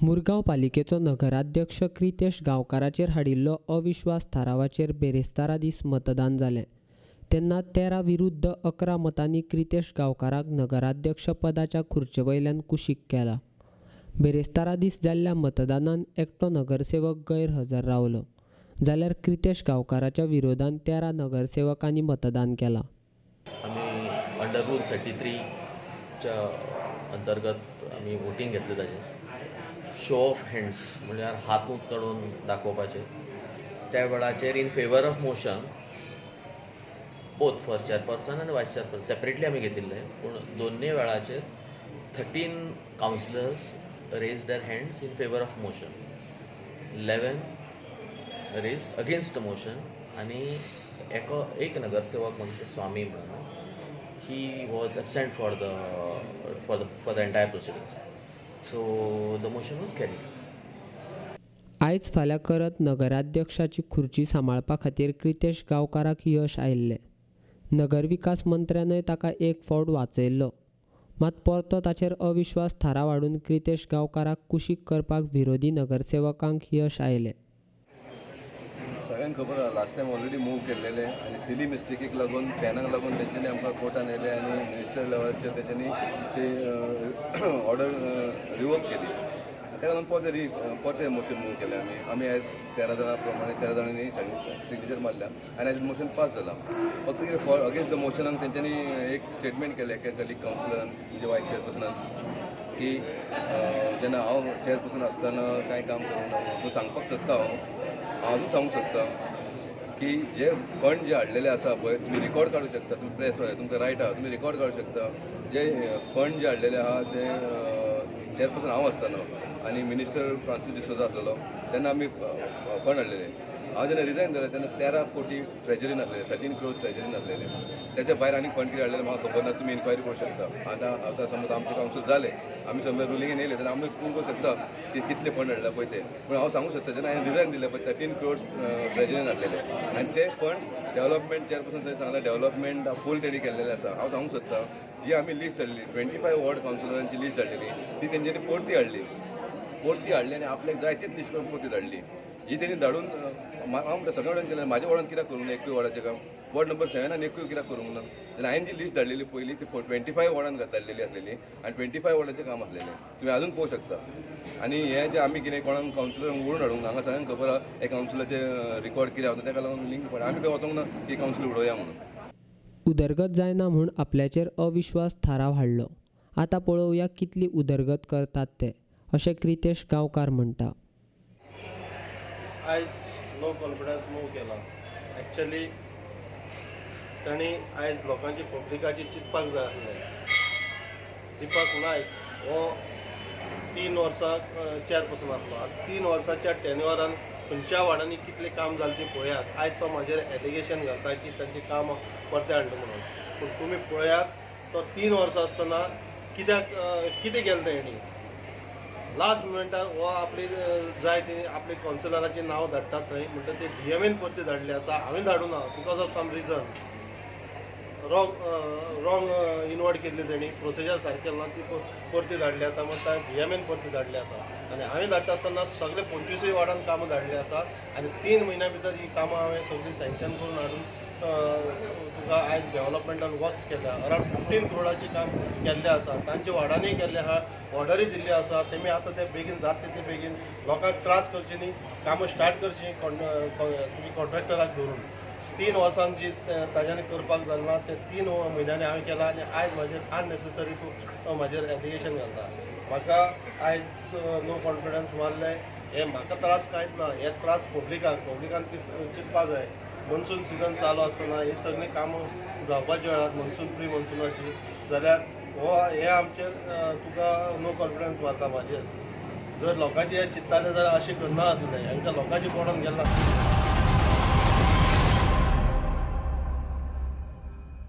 मुरगांव पालिकेचो नगराध्यक्ष क्रितेश गांवकाराचेर हाडिल्लो अविश्वास थारावाचेर बेरेस्तारा दीस मतदान जालें तेन्ना 13 विरुद्ध 11 मतांनी क्रितेश गांवकाराक नगराध्यक्ष पदाच्या खुर्चे वयल्यान कुशीक केला. बेरेस्तारा दीस जाल्ल्या मतदानान एकटो नगरसेवक गैरहजर रावलो जाल्यार क्रितेश गांवकाराच्या विरोधान 13 नगरसेवकांनी मतदान केलां. आमी अंडर रूल 33च्या अंतर्गत आमी वोटींग घेतलें. ताजें शो ऑफ हँड्स म्हणल्यार हात उंच काडून दाखोवपाचें. त्या वेळाचेर in favour of motion both for chairperson आनी वायस चेअरपर्सन सेपरेटली आमी घेतिल्ले, पूण दोनूय वेळाचेर 13 councillors raise their hands in favour of motion, 11 raise against motion आनी एक नगरसेवक म्हणजे स्वामी म्हणून he was absent for the for the for the entire proceedings. So the motion was carried. आयज फाल्यां करत नगराध्यक्षाची खुर्ची सांबाळपा खातीर क्रितेश गांवकाराक यश आयिल्लें. नगरविकास मंत्र्यानय ताका एक फावट वाचयल्लो, मात परतो ताचेर अविश्वास थाराव हाडून क्रितेश गांवकाराक कुशीक करपाक विरोधी नगरसेवकांक यश आयलें. सगळ्यांक खबर आसा लास्ट टायम ऑलरेडी मूव केल्लेले आनी सिली मिस्टेकीक लागून पॅनाक लागून तेंच्यांनी आमकां कोर्टान येयले आनी मिनिस्टर लेवलाचेर तेंच्यांनी ती ऑर्डर रिवोक केली. ताका लागून परतें मोशन मूव केलें. आमी आमी आयज 13 जाणां प्रमाणे 13 जाणांनी सिग्नेचर मारल्या आनी आयज मोशन पास जाला. फक्त कितें फॉर अगेन्स्ट the मोशनाक तेंच्यांनी एक स्टेटमेंट केलें एका कलीग कावन्सिलरान म्हणजे वायस चेअरपर्सनान की जेन्ना हांव चेअरपर्सन आसतना कांय काम करूंक ना म्हणून सांगपाक सोदता. हांव अजून सांगूंक सोदता की जे फंड जे हाडलेले आसा पळय तुमी रिकॉर्ड काडूंक शकता, तुमी प्रेस वाले तुमकां रायट आहा, तुमी रिकॉर्ड काडूंक शकता. जे फंड जे हाडलेले आहा ते चेअरपर्सन हांव आसतना आनी मिनिस्टर फ्रांसीस डिसोजा आसलेलो तेन्ना आमी फंड हाडलेले. हांव जेन्ना रिजायन जालें तेन्ना 13 कोटी ट्रेजरीन आसलेले, 13 क्रोर्स ट्रेजरीन आसलेले. तेच्या भायर आनी फंड कितें हाडलेले म्हाका खबर ना, तुमी इन्क्वायरी करूंक शकता. आतां आतां समज आमचें कावन्सील जालें, आमी समज रुलिंगेन येयले जाल्यार आमी प्रूव करूंक शकता की कितले फंड हाडला पळय ते. पूण हांव सांगूंक शकता जेन्ना हांवें रिजायन दिलें पळय 13 क्रोर्स ट्रेजरीन हाडलेले आनी ते फंड डेवलपमेंट चेअरपर्सन थंय सांगला डेवलपमेंट फूल तेणी केल्लेलें आसा. हांव सांगूंक सोदता जी आमी लिस्ट धाडलेली 25 वॉर्ड कावन्सिलरांची लिस्ट धाडलेली ती तेंच्यांनी परती हाडली, परती हाडली आनी आपल्याक जाय तीच लिस्ट करून परती धाडली. ही तेणी धाडून हांव म्हणटा सगळ्या वॉर्डान केलें, म्हाज्या वॉर्डान कित्याक करूंक ना एकूय वॉर्डाचें काम, वॉर्ड नंबर 7 एकूय कित्याक करूंक ना. जाल्यार हांवें जी लिस्ट धाडलेली पयली ती 25 वॉर्डान धाडलेली आसलेली आनी 25 वॉर्डाचें काम आसलेलें, तुमी आजून पळोवंक शकता. आनी हें जें आमी कितें कोणाक कावन्सिलरांक उडोवन हाडूंक ना, हांगा सगळ्यांक खबर आहा हे कावन्सिलाचें रिकॉर्ड कितें आसा, ताका लागून लिंक पडटा. आमी खंय वचोंक ना की कावन्सील उडोवया म्हणून. उदरगत जायना म्हूण आपल्याचेर अविश्वास थाराव हाडलो, आतां पळोवया कितली उदरगत करतात ते, अशें क्रितेश गांवकार म्हणटा. आयज नो कॉन्फिडन्स मूव केला. एक्चुअली तांणी आयज लोकांची पब्लिकाची चिंतपाक जाय आसलें. दीपक नायक हो 3 वर्सां चेअरपर्सन आसलो. आतां 3 वर्साच्या टेन्युअरान खंयच्या वार्डांनी कितलें काम जालें तें पळयात. आयज तो म्हाजेर एलिगेशन घालता की तांचें काम परतें हाडलें म्हणून, पूण तुमी पळयात तो 3 वर्सां आसतना कित्याक कितें केलें तेणी. लास्ट मुमेंटार हो आपली जाय ती आपली कावन्सिलराचें नांव धाडटा थंय, म्हणटा ते डीएमएन परती धाडले आसा, हांवें धाडूं ना because of some reason wrong invert केल्ली तेणी, प्रोसिजर सारकें ना, ती परती धाडली आसा. म्हणटा डीएमएन परती धाडली आसा आनी हांवें धाडटा आसतना सगळे 25 वार्डान कामां धाडलीं आसा आनी 3 म्हयन्या भितर ही कामां हांवें सगळीं सँक्शन करून हाडून तुका आयज डेवलपमेंटल वर्क्स केल्या. अरावंड 15 क्रोडाचें काम केल्लें आसा, तांच्या वार्डांनी केल्लें आहा, ऑर्डरूय दिल्ली आसा. तेमी आतां ते बेगीन जाता तितले बेगीन लोकांक त्रास करचे न्ही, कामां स्टार्ट करचीं तुमी कॉन्ट्रॅक्टराक धरून. 3 वर्सां जी ताज्यानी करपाक जालें ना ते 3 म्हयन्यांनी हांवें केलां आनी आयज म्हाजेर अननेसेसरी तूं म्हाजेर एलिगेशन घालता. म्हाका आयज नो कॉन्फिडन्स मारलें, हे म्हाका त्रास कांयच ना, हे त्रास पब्लिकाक, पब्लिकान ती चिंतपाक जाय. मनसून सिजन चालू आसतना ही सगळीं कामां जावपाच्या वेळार मनसून प्री मनसुनाची जाल्यार हो हे आमचेर तुका नो कॉन्फिडन्स मारता म्हाजेर. जर लोकांचे हे चिंत्ताले जाल्यार अशें करना आसलें, हांकां लोकांचें पडोन गेलां.